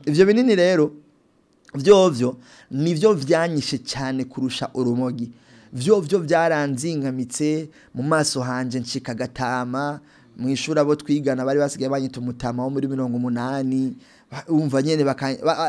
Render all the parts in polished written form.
Ivyo binini rero vyovyo nivyo vyanyishe cyane kurusha urumogi. Vyovyo byaranzinkamitse mu maso hanje ncika gatama. Mu ishuri abo twigana bari basigaye banyita umutama wo muri 80, umva nyene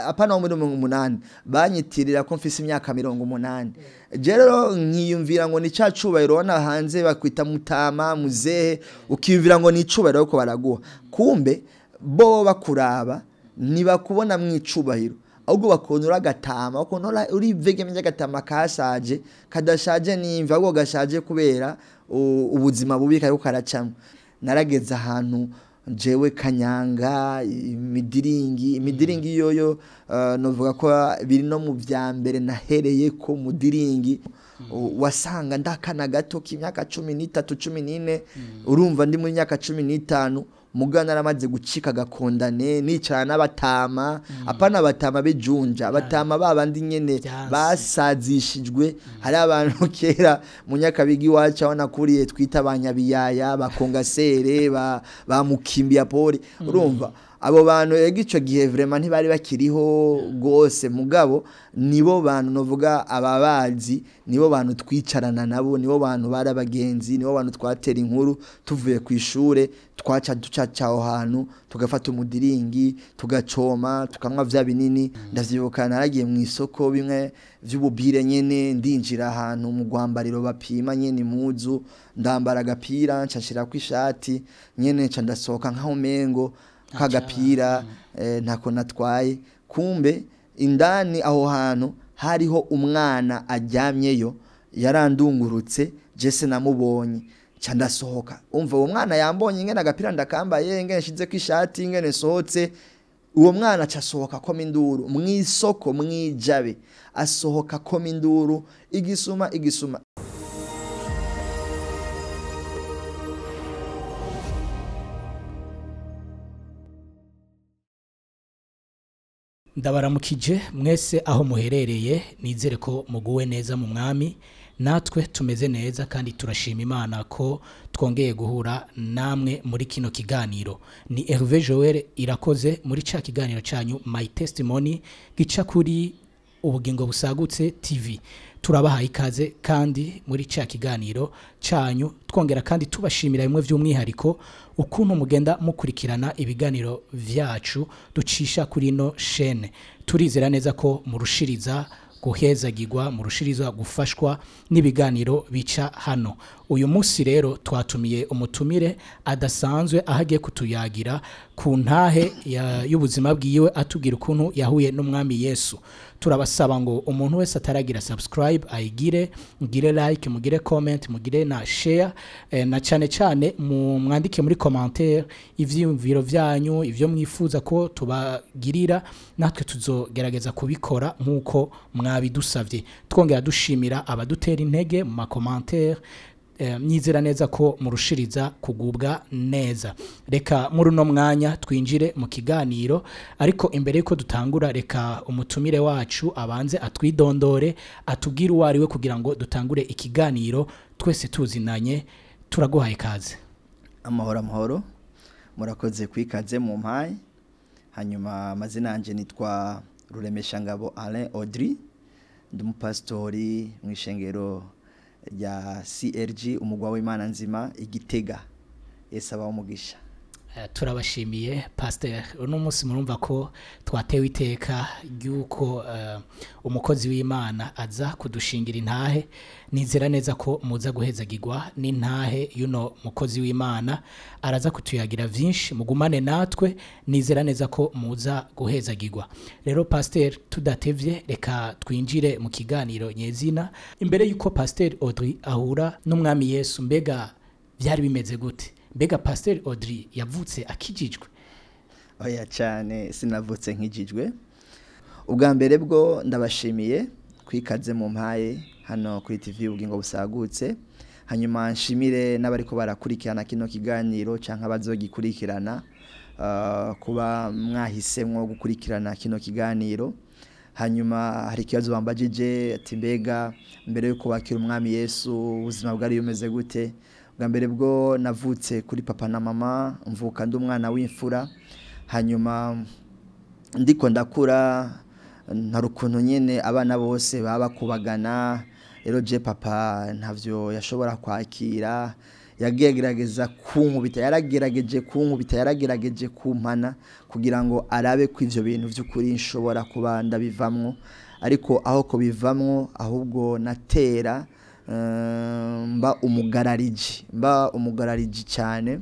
apana wo muri 80 banyitirira ko mfise imyaka 80. Je rero nkiyumvira ngo ni ca cubahiro wana hanze bakwita mutama muzehe, ukiyumvira ngo ni icubahiro ko baraguha, kumbe bo bakuraba ntibakubona mu icubahiro, ahubwo bakonora agatama, bakonora uri vegemye agatama kashaje kadashaje nimva, ahubwo gashaje kubera ubuzima bubi kariko karacamwo. Narageze ahantu jewe kanyanga imidiringi yoyo, novuga ko biri no mu vya mbere nahereye ko mudiringi. Wasanga ndakana gato k'imyaka 13 14, urumva ndi mu myaka 15 mugana naramaze gucika gakondane, nicara n'abatama, apana abatama bejunja, abatama babandi nyene basazishijwe. Hari abantu kera mu Nyakabigi wacu aho nakuriye twita abanyabiyaya, bakongasere, ba mukimbia pori, urumva abo bantu ego ico gihe vraiment ntibari bakiriho gose, mugabo nibo bantu novuga ababazi, nibo bantu twicarana nabo, nibo bantu bari abagenzi, nibo bantu twatera inkuru tuvuye ku ishure, twaca ducaca aho hantu tugafata umudiringi tugacoma tukanywa vya binini. Ndavyibuka naragiye mu isoko bimwe vy'ububire nyene, ndinjira ahantu mu gwambariro bapima nyene impuzu, ndambara agapira nca nshirako ishati nyene, nca ndasohoka nkaho mengo kagapira ntako natwaye, kumbe indani aho hantu hariho umwana aryamyeyo yarandungurutse, jese namubonye nca ndasohoka. Umva uwo mwana yambonye ingene agapira ndakambaye, ingene nshizeko ishati, ingene nsohotse, uwo mwana aca asohoka akoma induru mw'isoko mw'ijabe, asohoka akoma induru igisuma igisuma. Ndabaramukije mwese aho muherereye, nizere ko muguwe neza mu mwami, natwe tumeze neza kandi turashima Imana ko twongeye guhura namwe muri kino kiganiro. Ni Hervé Joel Irakoze muri ca kiganiro canyu My Testimony gica kuri Ubugingo Busagutse TV. Turabahaye ikaze kandi muri ca kiganiro canyu, twongera kandi tubashimira bimwe vy'umwihariko ukuntu mugenda mukurikirana ibiganiro vyacu ducisha kuri ino chaîne. Turizera neza ko murushiriza guhezagirwa, murushiriza gufashwa n'ibiganiro bica hano. Uyu munsi rero twatumiye umutumire adasanzwe ahagiye kutuyagira ku ntahe y'ubuzima bwiwe, atubwira ukuntu yahuye n'umwami Yesu. Turabasaba ngo umuntu wese ataragira subscribe ayigire, mugire like, mugire comment, mugire na share, na cyane cyane mwandike muri commentaire ivyiyumviro vyanyu, ivyo mwifuza ko tubagirira, natwe tuzogerageza kubikora nkuko mwabidusavye. Twongera dushimira abadutera intege mu ma commentaire, myizera neza ko murushiriza kugubwa neza. Reka muri uno mwanya twinjire mu kiganiro, ariko imbere yuko dutangura reka umutumire wacu abanze atwidondore, atubwire uwo ari we kugira ngo dutangure ikiganiro twese tuzinanye. Turaguhaye ikaze. Amahoro amahoro, murakoze kwikaze mu mpaye. Hanyuma amazina yanje nitwa Ruremeshangabo Alain Audrey, ndi umupasitori mu ishengero rya CRG umugwa w'Imana nzima igitega. Yesu abahe umugisha. Turabashimiye Pasteur. Uno munsi murumva ko twatewe iteka ry'uko umukozi w'Imana aza kudushingira intahe. Nizera neza ko muza guhezagirwa n'intahe y'uno mukozi w'Imana, araza kutuyagira vyinshi, mugumane natwe, nizera neza ko muza guhezagirwa. Rero Pasteur, tudatevye reka twinjire mu kiganiro nyezina. Imbere y'uko Pasteur Audrey ahura n'umwami Yesu, mbega vyari bimeze gute? Mbega Pasteur Audrey yavutse akijijwe? Oya cyane, sinavutse nkijijwe. Ubwa mbere bwo ndabashimiye kwikaze mu mpaye hano kuri TV Ubugingo Busagutse. Hanyuma nshimire n'abariko barakurikirana kino kiganiro canke abazogikurikirana, kuba mwahisemwo gukurikirana kino kiganiro. Hanyuma hari ikibazo bambajije ati mbega mbere yuko bakira umwami Yesu ubuzima bwari bumeze gute? Bwa mbere bwo navutse kuri papa na mama, mvuka ndi umwana w'imfura. Hanyuma Ndiko ndakura, ntari ukuntu nyine abana bose baba bakubagana. Rero je papa ntavyo yashobora kwakira, yagerageza kunkubita, yaragerageje kunkubita, yaragerageje kumpana kugira ngo arabe ko ivyo bintu vy'ukuri nshobora kuba ndabivamwo. Ariko aho kubivamwo, ahubwo natera mba umugarariji, mba umugarariji cyane.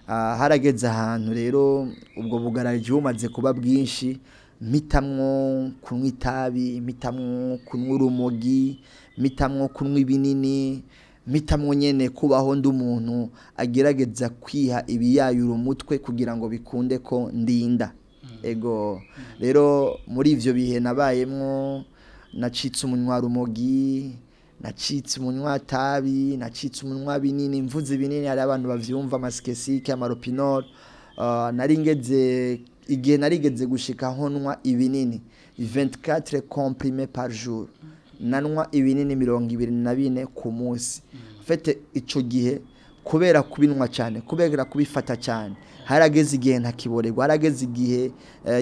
Harageze ahantu rero ubwo bugarariji bumaze kuba bwinshi, mpitamwo kunywa itabi, mpitamwo kunywa urumogi, mpitamwo kunywa ibinini, mpitamwo nyene kubaho ndi umuntu agerageza kwiha ibiyayura umutwe kugira ngo bikunde ko ndinda. Ego, rero muri ivyo bihe nabayemwo, nacitse umunywa rumogi, nacitse umunywa tabi, nacitse umunywa binini. Mvuze binini hari abantu bavyumva, amasikesike, amaropinol. Nari ngeze igihe narigeze gushika aho nywa ibinini 24 comprimés par jour, nanwa ibinini 24 ku munsi. Mfite ico gihe, kubera kubinwa cyane, kubera kubifata cyane, harageze igihe ntakiborerwa. Harageze igihe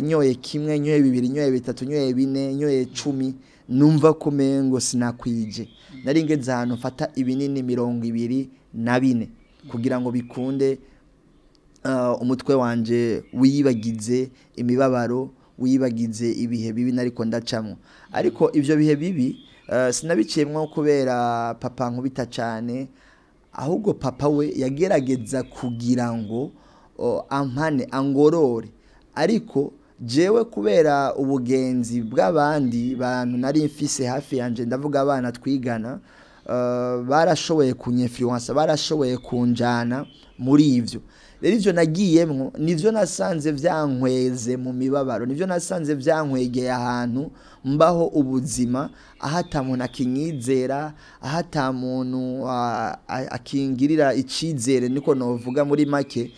nyoye kimwe, nyoye bibiri, nyoye bitatu, nyoye bine, nyoye 10, numva ko mengo sinakwije. Nari ngeze ahantu mfata ibinini 24 kugira ngo bikunde umutwe wanje wiyibagize imibabaro, wiyibagize ibihe bibi nariko ndacamwo. Ariko ivyo bihe bibi sinabiciyemwo kubera papa nkubita cyane, ahubwo papa we yagerageza kugira ngo ampane, angorore. Ariko jewe kubera ubugenzi bw'abandi bantu nari mfise hafi yanje, ndavuga abana twigana, barashoboye kunyinfluence, barashoboye kunjana muri ivyo. Rero ivyo nagiyemwo nivyo nasanze vyankweze mu mibabaro, nivyo nasanze vyankwegeye ahantu mbaho ubuzima aho ata muntu akinyizera, aho ata muntu akingirira icizere, niko novuga muri make.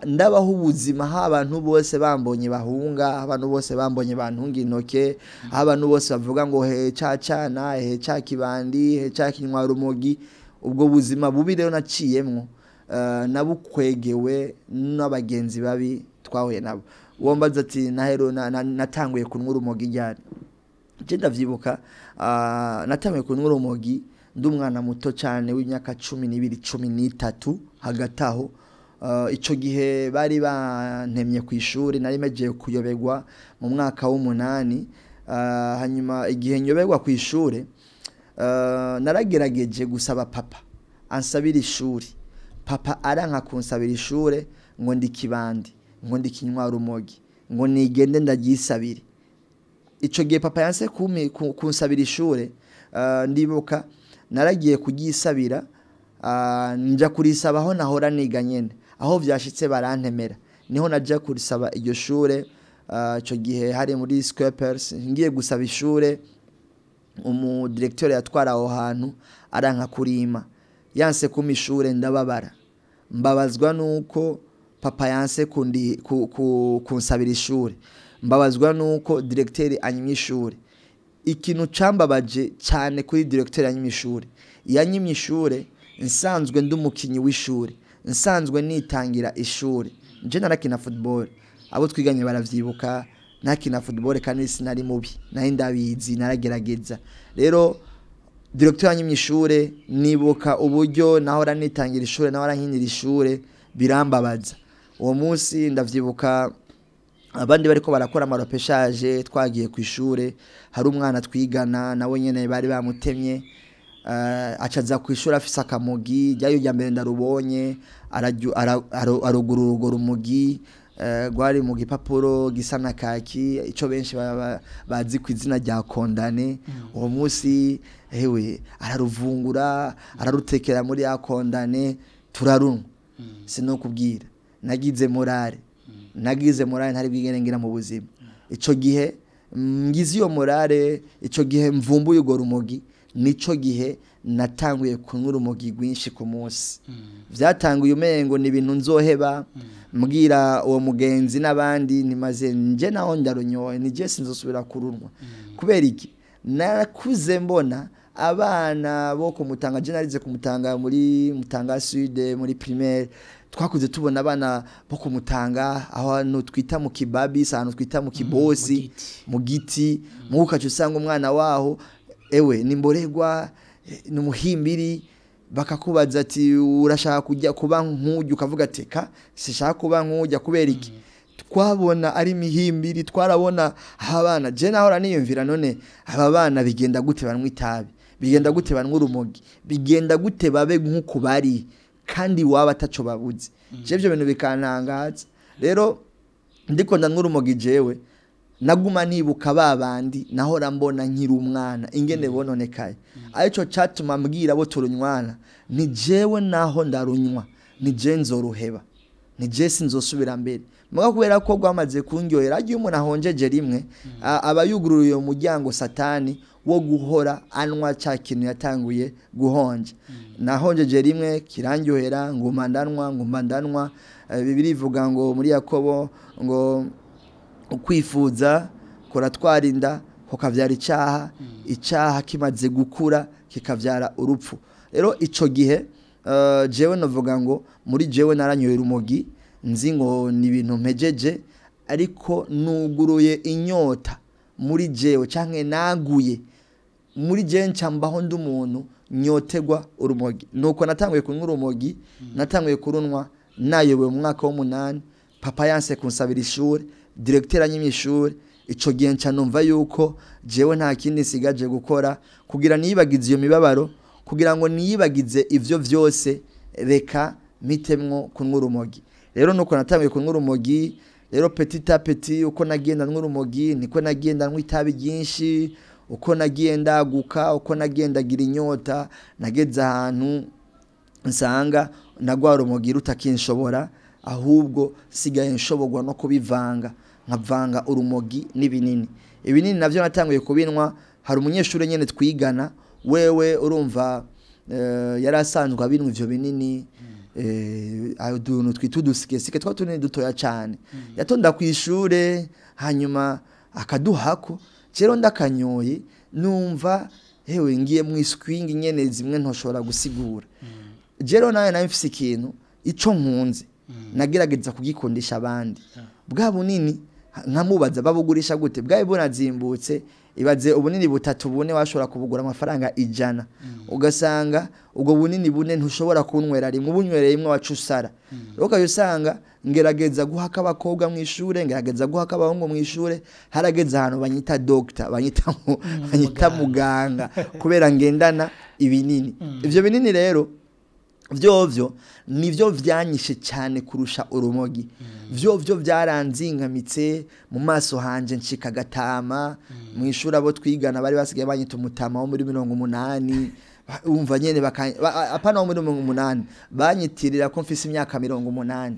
Ndabaho ubuzima aho abantu bose bambonye bahunga, aho abantu bose bambonye bantunga intoke, aho abantu bose bavuga ngo he ca cana, he ca kibandi, he ca kinywa rumogi. Ubwo buzima bubi rero naciyemwo, nabukwegewe n'abagenzi babi twahuye nabo. Wombaza ati nahero natanguye kunywa urumogi ryari? Je ndavyibuka, natanguye kunywa urumogi ndi umwana muto cyane w'imyaka 12, 13 hagati aho. Ico gihe bari bantemye ku ishuri, nari mejeje kuyoberwa mu mwaka w'umunani. Hanyuma igihe nyoberwa ku ishuri, naragerageje gusaba papa ansabira ishuri. Papa aranka kunsabira ishure, ngo ndi kibandi, ngo ndi kinywa rumogi, ngo nigende ndaryisabire. Ico gihe papa yanse kunsabira ishure, ndibuka naragiye kuryisabira, nja kurisaba aho nahora niga nyene, aho vyashitse barantemera, niho naja kurisaba iryo shure. Ico gihe hari muri Squepers. Ngiye gusaba ishure, umudirecteur yatwara aho hantu aranka kurima, yanse kuma ishure. Ndababara, mbabazwa nuko papa yanse kunsabira ishure, mbabazwa nuko directeur anyimye ishure. Ikintu cambabaje cyane kuri directeur yanyimye ishure, yanyimye ishure nsanzwe ndi umukinyi w'ishure, nsanzwe nitangira ishure. Nje narakina football, abo twiganye baravyibuka, nakina football kandi sinari mubi, nari ndabizi, naragerageza. Rero directeur yanyimye ishure, nibuka uburyo nahora nitangira ishure, nahora nkinira ishure, birambabaza. Uwo munsi ndavyibuka, abandi bariko barakora amarepêchage, twagiye ku ishure, hari umwana twigana nawe nyene bari bamutemye, acaza ku ishuri afise akamugi ryayo rya mbere ndarubonye, arugurura urwo rumugi, rwari mu gipapuro gisa na kaki, ico benshi bazi ku izina rya kondane. Uwo munsi hewe araruvungura, ararutekera muri ya kondane, turarunwa. Sinokubwira, nagize morale, nagize morale ntari bwigere ngira mu buzima. Ico gihe ngize iyo morale, ico gihe mvumbuye urwo rumogi, nico gihe natanguye kunywa urumogi rwinshi ku munsi. Vyatanguye umengo ni ibintu nzoheba, mbwira uwo mugenzi n'abandi ntimaze nje naho ndarunyoye, nije sinzosubira kurunwa. Kubera iki? Narakuze mbona Abana bo kumutanga, je narize kumutanga muri Mutanga Sud muri primaire, twakuze tubona abana bo kumutanga aho hantu twita mu Kibabi, ahantu twita mu Kibosi, mu giti, mu ukaca usanga umwana waho ewe ni mborerwa, ni umuhimbiri. Bakakubaza ati urashaka kujya kuba nk'ujya, ukavuga ati ka sishaka kuba nk'ujya kubera iki? Twabona ari mihimbiri, twarabona abana. Je nahora niyumvira, none aba bana bigenda gute banywa itabi, bigenda gute banywa urumogi, bigenda gute babe nk'uko bari kandi waba ataco babuze? Je ivyo bintu bikantangaza. Rero ndiko ndanywa urumogi, jewe naguma nibuka babandi nahora mbona nkiri umwana ingene bononekaye. Arico catuma mbwira bo turunywana, ni jewe naho ndarunywa, ni je nzoruheba, ni je sinzosubira mbere. Muga kubera ko rwamaze kunryohera, agiye umuntu ahonjeje rimwe aba yuguruye umuryango satani wo guhora anwa ca kintu yatanguye guhonja. Nahonjeje rimwe kirandyohera, nguma ndanwa, nguma ndanwa. Bibiliya ivuga ngo muri Yakobo ngo ukwifuza kuratwara inda kukavyara icaha, icaha kimaze gukura kikavyara urupfu. Rero ico gihe jewe novuga ngo muri jewe naranyoye urumogi, nzi ngo ni ibintu mpejeje, ariko nuguruye inyota muri jewe canke naguye muri jewe, ncambaho ndi umuntu nyotegwa urumogi. Nuko natanguye kunywa urumogi, natanguye kurunwa nayobewe mu mwaka w'8, papa yanse kunsabira ishuri, directeur anyimye ishuri. Ico gihe nca numva yuko jewe nta kindi nsigaje gukora kugira niyibagize iyo mibabaro, kugira ngo niyibagize ivyo vyose, reka mitemwo kunywa urumogi. Rero nuko natanguye kunywa urumogi. Rero petit à petit uko nagenda nywa urumogi niko nagenda nywa itabi ryinshi, uko nagiye ndaguka, uko nagenda gira inyota, nageze ahantu nsanga nagwa urumogi rutakinshobora, ahubwo sigaye nshobogwa no kubivanga, nkavanga urumogi n'ibinini. Ibinini navyo natanguye kubinwa, hari umunyeshuri nyene twigana, wewe urumva yari asanzwe abinwa ivyo binini, utuntu twita udusikesike twa tunini dutoya cane. Yatonda kw'ishure hanyuma akaduhako, rero ndakanyoye numva hewe ngiye mu iswing nyene zimwe ntoshobora gusigura. Jero nawe nawe mfise ikintu ico nkunze nagerageza kugikundisha abandi. Bwa bunini nkamubaza babugurisha gute, bwawe bunazimbutse, ibaze ubunini butatu bune washobora kubugura amafaranga 100, ugasanga ubwo bunini bune ntushobora kunywera rimwe, ubunywereye rimwe wacusara. Rero ukayusanga ngerageza guhaka abakobwa mu ishure, ngerageza guhaka abahungu mu ishure, harageze ahantu banyita doctor, banyita muganga kubera ngendana ibinini. Ivyo binini rero vyovyo nivyo vyanyishe cyane kurusha urumogi. Vyovyo byaranzingamitse mu maso hanje ncika gatama. Mu ishuri abo twigana bari basigaye banyita umutama wo muri 80, umva nyene apana wo muri 80, banyitirira ko mfise imyaka 80.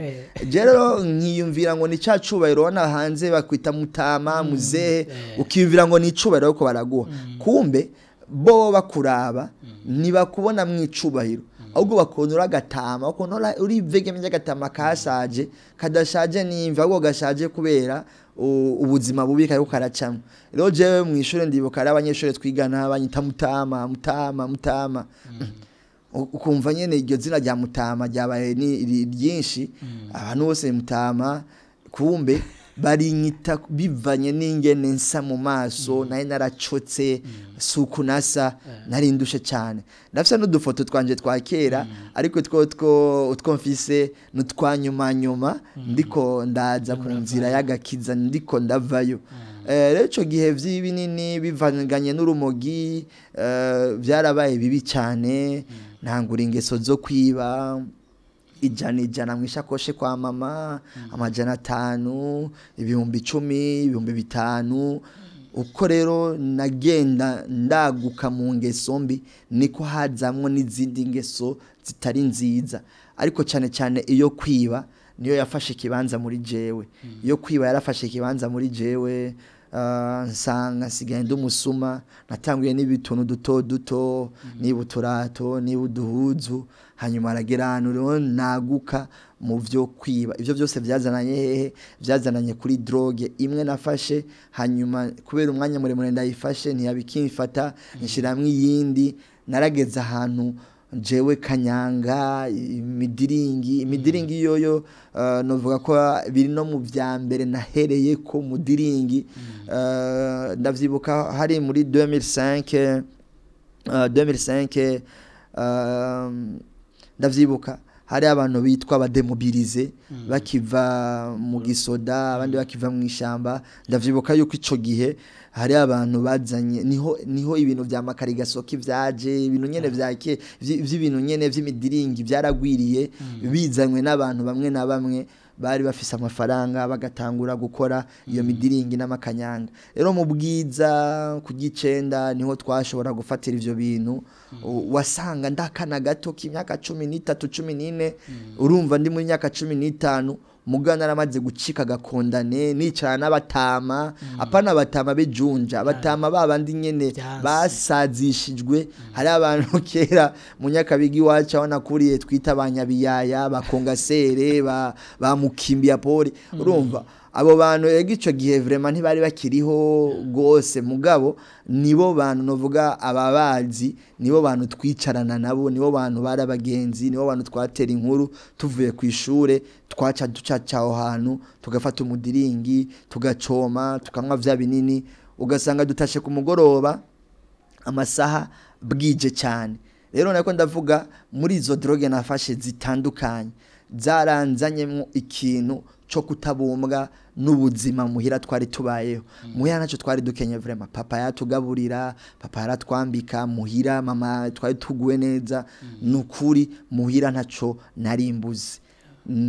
Je rero nkiyumvira ngo ni ca cubahiro wana hanze bakwita mutama muzehe, ukiyumvira ngo ni icubahiro ko baraguha, kumbe bo bakuraba ntibakubona mu icubahiro, ahubwo bakonora agatama, bakonora uri vege agatama kashaje, kadashaje nimva, ahubwo gashaje kubera ubuzima bubi kariko karacamo. Rero jewe mu ishure ndibuka ari abanyeshure twigana banyita mutama, mutama, mutama. Ukumva nyene iryo zina rya mutama ryabaye ni ryinshi, abantu bose mutama, kumbe barinyita bivanye n'ingene nsa mu maso, naye naracotse, suku nasa, narindushe cyane. Ndafise n'udufoto twanje twa kera, ariko utwo mfise n'utwanyuma nyuma ndiko ndaza ku nzira y'agakiza, ndiko ndavayo. Rero ico gihe vy'ibinini bivanganye n'urumogi, vyarabaye bibi cyane. Ntangura ingeso zo kwiba, 100 mwishakoshe kwa mama, 500, 10,000, 5,000. Uko rero nagenda ndaguka mu ngeso mbi, niko hazamwo n'izindi ngeso zitari nziza, ariko cyane cyane iyo kwiba niyo yafashe ikibanza muri jewe. Iyo kwiba yarafashe ikibanza muri jewe. Nsanga nsigaye ndi umusuma, natanguye n'ibituntu duto duto, niba uturato, niba uduhuzu, hanyuma aragera ahantu rero naguka mu byo kwiba. Ibyo byose byazananye hehe? Byazananye kuri drogue imwe nafashe, hanyuma kubera umwanya muremure ndayifashe ntiyabikimfata, nshiramwo iyindi. Narageze ahantu jewe kanyanga, imidiringi yoyo, novuga ko biri no mu vya mbere nahereye ko mudiringi. Ndavyibuka hari muri 2005, 2005, ndavyibuka hari abantu bitwa aba démobilisés bakiva mu gisoda, abandi bakiva mu ishamba. Ndavyibuka yuko ico gihe hari abantu bazanye, niho ibintu vya makarigasoki vyaje, ibintu nyene vyake vy'ibintu nyene vy'imidiringi vyaragwiriye, bizanywe n'abantu bamwe na bamwe bari bafise amafaranga, bagatangura gukora iyo midiringi n'amakanyanga. Rero mu Bwiza ku Gicenda niho twashobora gufatira ivyo bintu. Wasanga ndakana gato k'imyaka 13, 14, urumva ndi mu myaka 15, muga naramaze gucika gakondane, nicara n'abatama, apana abatama b'ijunja, abatama babandi nyene Vyanse. basazishijwe. Hari abantu kera mu Nyakabiga iwacu aho nakuriye twita abanyabiyaya, bakongasere, ba mukimbia pori. Urumva abo bantu ego ico gihe vraiment ntibari bakiriho gose, mugabo nibo bantu novuga ababazi, nibo bantu twicarana nabo, nibo bantu bari abagenzi, nibo bantu twatera inkuru tuvuye ku ishure. Twaca ducaca aho hantu, tugafata umudiringi, tugacoma, tukanywa vya binini, ugasanga dutashe ku mugoroba amasaha bwije cyane. Rero nako ndavuga muri izo drogue nafashe zitandukanye zaranzanyemo ikintu cyo kutabumbwa n'ubuzima muhira twari tubayeho. Muhira ntacyo twari dukenye vraiment, papa yatugaburira, papa yaratwambika muhira, mama twari tuguwe neza. Nukuri muhira ntaco narimbuze.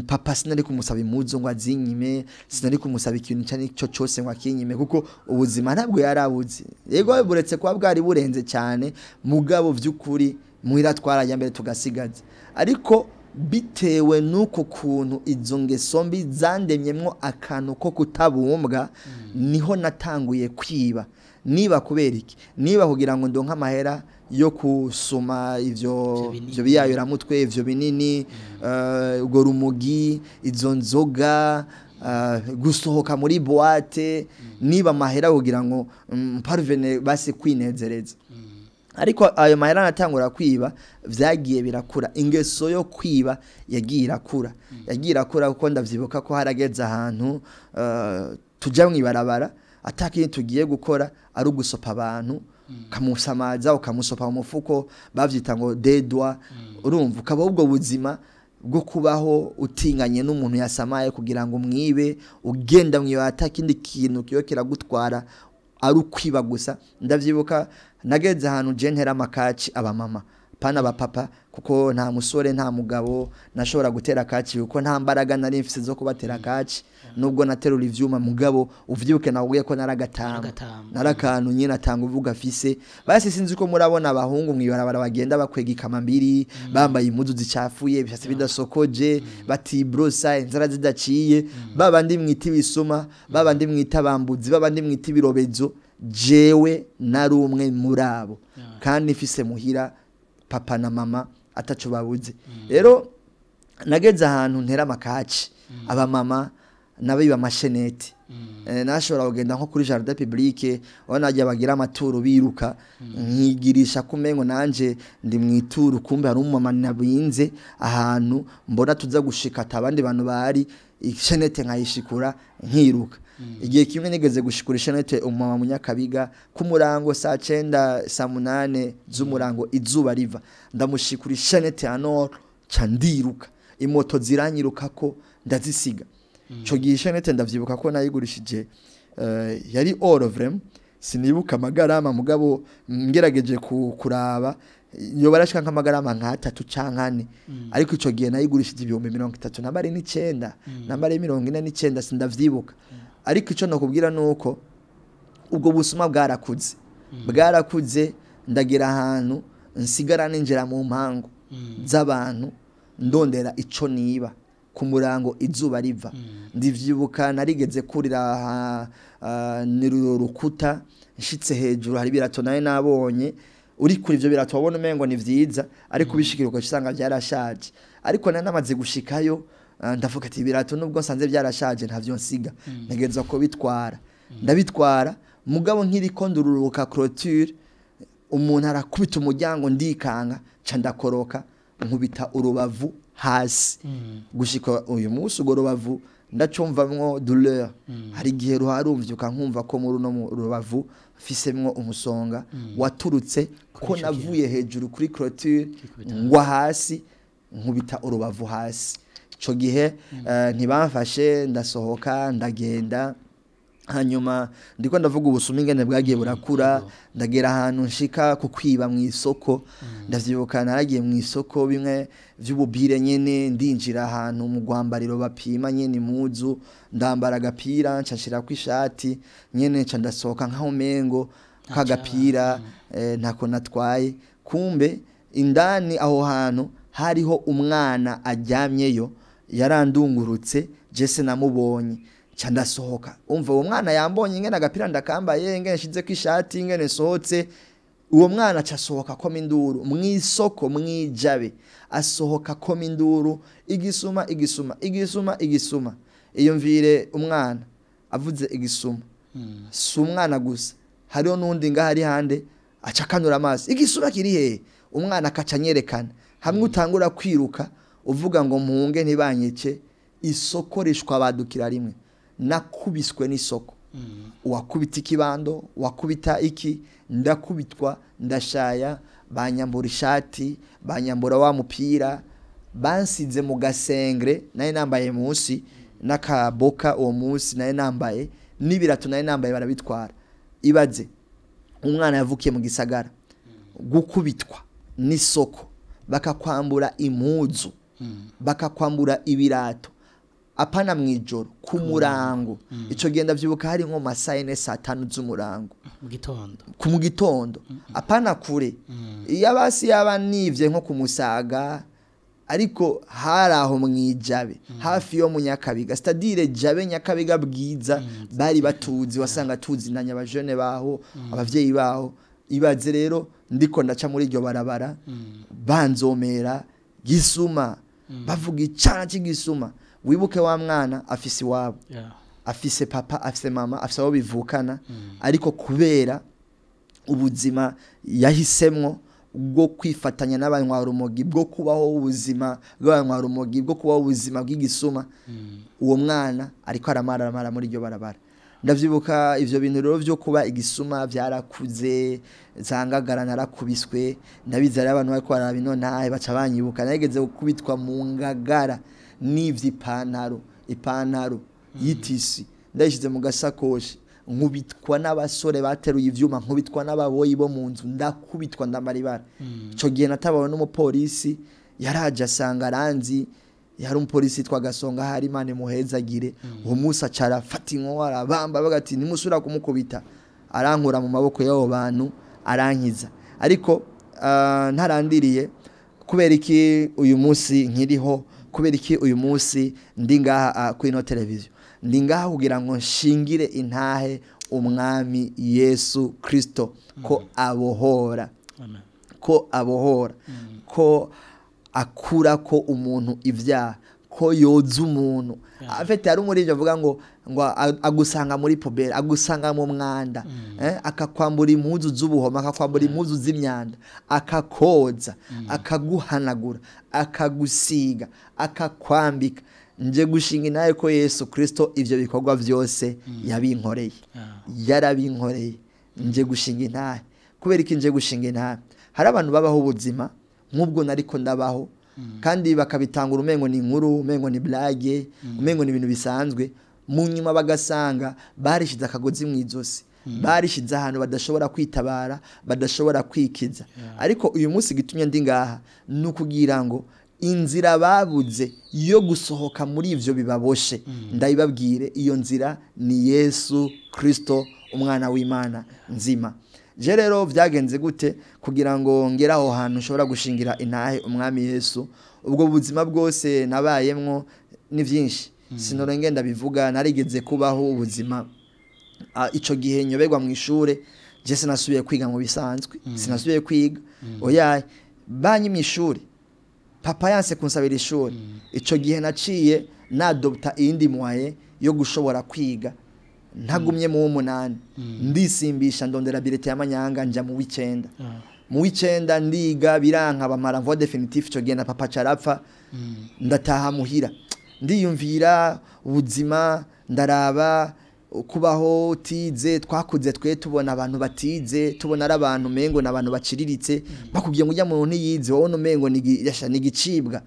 Papa sinari kumusaba impuzu ngo azinyime, sinari kumusaba ikintu icyo ari cyo cyose ngo akinyime, kuko ubuzima ntabwo yarabuze. Yego, buretse kuba bwari burenze cyane, mugabo vy'ukuri muhira twarajya mbere tugasigaza. Ariko bitewe n'uko kuntu izo ngeso mbi zandemyemwo akantu ko kutabumbwa, niho natanguye kwiba. Niba kubera iki? Niba kugira ngo ndonke amahera yo kusoma ivyo Ivyo binini. ivyo biyayuramutwe, ivyo binini, urwo rumugi, izo nzoga, gusohoka muri boîte, niba amahera kugira ngo parvene basi kwinezereza. Ariko ayo mahera natangura kwiba, vyagiye birakura, ingeso yo kwiba yagiye irakura, yagiye irakura, kuko ndavyibuka ko harageze ahantu tuja mw'ibarabara atakindi tugiye gukora ari ugusopa abantu, ukamusamaza, ukamusopa mu mufuko, bavyita ngo dedwa. Urumva ukaba ubwo buzima bwo kubaho utinganye n'umuntu yasamaye kugira ngo umwibe, ugenda mwiba atakindi kintu kiyo kiragutwara ari ukwiba gusa. Ndavyibuka nageze ahantu je ntera amakaci abamama, pana abapapa, kuko nta musore, nta mugabo nashobora gutera kaci, kuko nta mbaraga nari mfise zo kubatera kaci, nubwo naterura ivyuma. Mugabo uvyibuke nakubwiye ko naragatama. Naragatama. Narakantu nyine atanga uvuga afise. Basi sinzi ko murabona abahungu mwibarabara bagenda bakwega ikamambiri, bambaye impuzu zicafuye, ibishatsi bidasokoje, batibrosa, inzara zidaciye, babandi mwita ibisuma, babandi mwita abambuzi, babandi mwita ibirobezo. Jewe nari umwe muri abo, kandi mfise muhira papa na mama ataco babuze. Rero nageze ahantu ntera amakaci abamama, nabiba amasheneti. Nashobora kugenda nko kuri jardin public, aho najya bagira amaturo biruka, nkigirisha kumengo nanje ndi mu ituru, kumbe hari umumama nabinze ahantu mbona tuza gushika atabandi bantu bari, ishenete nkayishikura nkiruka. Igihe kimwe nigeze gushikura ishenete umumama Munyakabiga ku murango saa 9, saa 8 z'umurango, izuba riva, ndamushikura ishenete ya nord, ca ndiruka, imoto ziranyirukako ndazisiga. Ico gihe ishenete ndavyibuka ko nayigurishije, yari or vraiment, sinibuka amagarama, mugabo ngerageje kuraba yoba arashika nk'amagarama nk'atatu canke ane. Ariko ico gihe nayigurishije 39,000 nambari 49, sindavyibuka. Ariko ico nokubwira nuko ubwo busuma bwarakuze, bwarakuze, ndagira ahantu nsigara ninjira mu mpangu z'abantu ndondera ico niba. Ku murango, izuba riva. Ndivyibuka narigeze kurira ni rukuta, nshitse hejuru hari ibirato nawe nabonye. Uri kuri ivyo birato wabona umengo ni vyiza, ariko ubishikira ugasanga byarashaje. Ariko nari namaze gushikayo, ndavuga ati ibirato nubwo nsanze byarashaje ntavyo nsiga, ntegerezwa ko bitwara. Ndabitwara, mugabo nkiriko ndururuka clôture, umuntu arakubita umuryango, ndikanga, ca ndakoroka, nkubita urubavu hasi. Gushika uyu munsi urwo rubavu ndacumvamwo douleur. Hari igihe ruharumvyuka nkumva ko muri uno rubavu mfisemwo umusonga waturutse ko ico navuye hejuru kuri clôture, Kwikubita. ngwa hasi, nkubita urubavu hasi. Ico gihe ntibamfashe, ndasohoka, ndagenda. Hanyuma ndiko ndavuga ubusuma ingene bwagiye burakura, ndagera ahantu nshika ku kwiba mu isoko. Ndavyibuka naragiye mu isoko bimwe vy'ububire nyene, ndinjira ahantu mu rwambariro bapima nyene impuzu, ndambara agapira, nca nshirako ishati nyene, nca ndasohoka nkaho umengo kagapira ntako natwaye. Kumbe indani aho hantu hariho umwana aryamyeyo, yarandungurutse, jese namubonye, nca ndasohoka. Umva, uwo mwana yambonye ingene agapira ndakambaye, ingene nshizeko ishati, ingene nsohotse. Uwo mwana aca asohoka akoma induru mw'isoko, mw'ijabe, asohoka akoma induru: "Igisuma, igisuma, igisuma, igisuma!" Iyumvire umwana avuze igisuma. Si umwana gusa, hariho n'undi ngaho ari hande, aca akanura amaso: "Igisuma kiri hehe?" Umwana akaca anyerekana. Hamwe utangura kwiruka uvuga ngo mpunge ntibanyece, isoko rishwa badukira rimwe. Nakubiswe n'isoko, uwakubita ikibando, uwakubita iki, ndakubitwa, ndashaya, banyambura ishati, banyambura wa mupira, bansize mu gasengre nari nambaye munsi n'akaboka uwo munsi nari nambaye, n'ibirato nari nambaye barabitwara. Ibaze umwana yavukiye mu gisagara gukubitwa n'isoko, bakakwambura impuzu, bakakwambura ibirato, apana mw'ijoro, ku murango. Ico gihe ndavyibuka hari nko masaha 4, saa 5 z'umurango. Mu gitondo. Ku mu gitondo, apana kure. Iyo abasi yaba nivye nko kumusaga, ariko hari aho mwijabe hafi yo mu Nyakabiga, c'est-à-dire Jabe, Nyakabiga, Bwiza, bari batuzi, wasanga tuzinanye abajene baho, abavyeyi baho. Ibaze rero ndiko ndaca muri iryo barabara, banzomera gisuma, bavuga icana cy'igisuma. Wibuke wa mwana afise iwabo, afise papa, afise mama, afise abo bivukana, ariko kubera ubuzima yahisemwo bwo kwifatanya n'abanywarumogi, bwo kubaho ubuzima bw'abanywarumogi, bwo kubaho ubuzima bw'igisuma, uwo mwana ariko aramaramara muri iryo barabara. Ndavyibuka ivyo bintu rero vyo kuba igisuma vyarakuze, zangagara narakubiswe. Ndabizi ari abantu bariko baraba ino ntahe baca banyibuka. Narigeze gukubitwa mu Ngagara n'ivyo ipantaro y'itisi ndayishize mu gasakoshi, nkubitwa n'abasore bateruye ivyuma, nkubitwa n'ababoyi bo mu nzu, ndakubitwa, ndamara ibara. Ico gihe natabawe n'umupolisi, yaraje asanga aranzi, yari umupolisi yitwa Gasonga, hari Imana imuhezagire. Uwo munsi aca arafata inkoho, arabamba, avuga ati ntimusubira kumukubita, arankura mu maboko y'abo bantu, arankiza. Ariko ntarandiriye, kubera iki uyu munsi nkiriho? Kubera iki uyu munsi ndi ngaha kuri ino televiziyo? Ndi ngaha kugira ngo nshingire intahe umwami Yesu Kristo ko abohora. Amen. Ko abohora, ko akura ko umuntu ibyaha, ko yoza umuntu. Afite hari umuririmbyi avuga ngo agusanga muri poubelle, agusanga mu mwanda, akakwambura impuzu z'ubuhoma, akakwambura impuzu z'imyanda, akakoza, akaguhanagura, akagusiga, akakwambika. Nje gushinga inaye ko Yesu Kristo ivyo bikorwa vyose yabinkoreye. Yarabinkoreye, nje gushinga intahe. Kubera iki nje gushinga intahe? Hari abantu babaho ubuzima nk'ubwo nariko ndabaho, kandi bakabitangura umengo ni inkuru, umengo ni blague, umengo ni ibintu bisanzwe. Mu nyuma bagasanga barishize akagozi mu izosi, barishize ahantu badashobora kwitabara, badashobora kwikiza. Ariko uyu munsi gitumye ndi ngaha ni ukugira ngo inzira babuze yo gusohoka muri ivyo bibaboshe ndayibabwire. Iyo nzira ni Yesu Kristo, umwana w'Imana nzima. Je rero vyagenze gute kugira ngo ngere aho hantu nshobora gushingira intahe umwami Yesu? Ubwo buzima bwose nabayemwo. Ni vyinshi, sinora ngenda bivuga. Narigeze kubaho ubuzima, ico gihe nyoberwa mu ishure. Je sinasubiye kwiga mu bisanzwe, sinasubiye kwiga, oya. Banyimye ishuri, papa yanse kunsabira ishuri. Ico gihe naciye nadopta iyindi moyen yo gushobora kwiga ntagumye mu w'umunani. Ndisimbisha, ndondera bulletin y'amanyanga, nja mu w'icenda. Mu w'icenda ndiga, biranka, bamara renvoi définitif. Ico gihe na papa carapfa. Ndataha muhira, ndiyumvira ubuzima, ndaraba kubaho utize. Twakuze twe tubona abantu batize, tubona ari abantu mengo n'abantu baciriritse. Bakubwiye ngo ujya muntu ntiyize, wowe umengo ni igicibwa.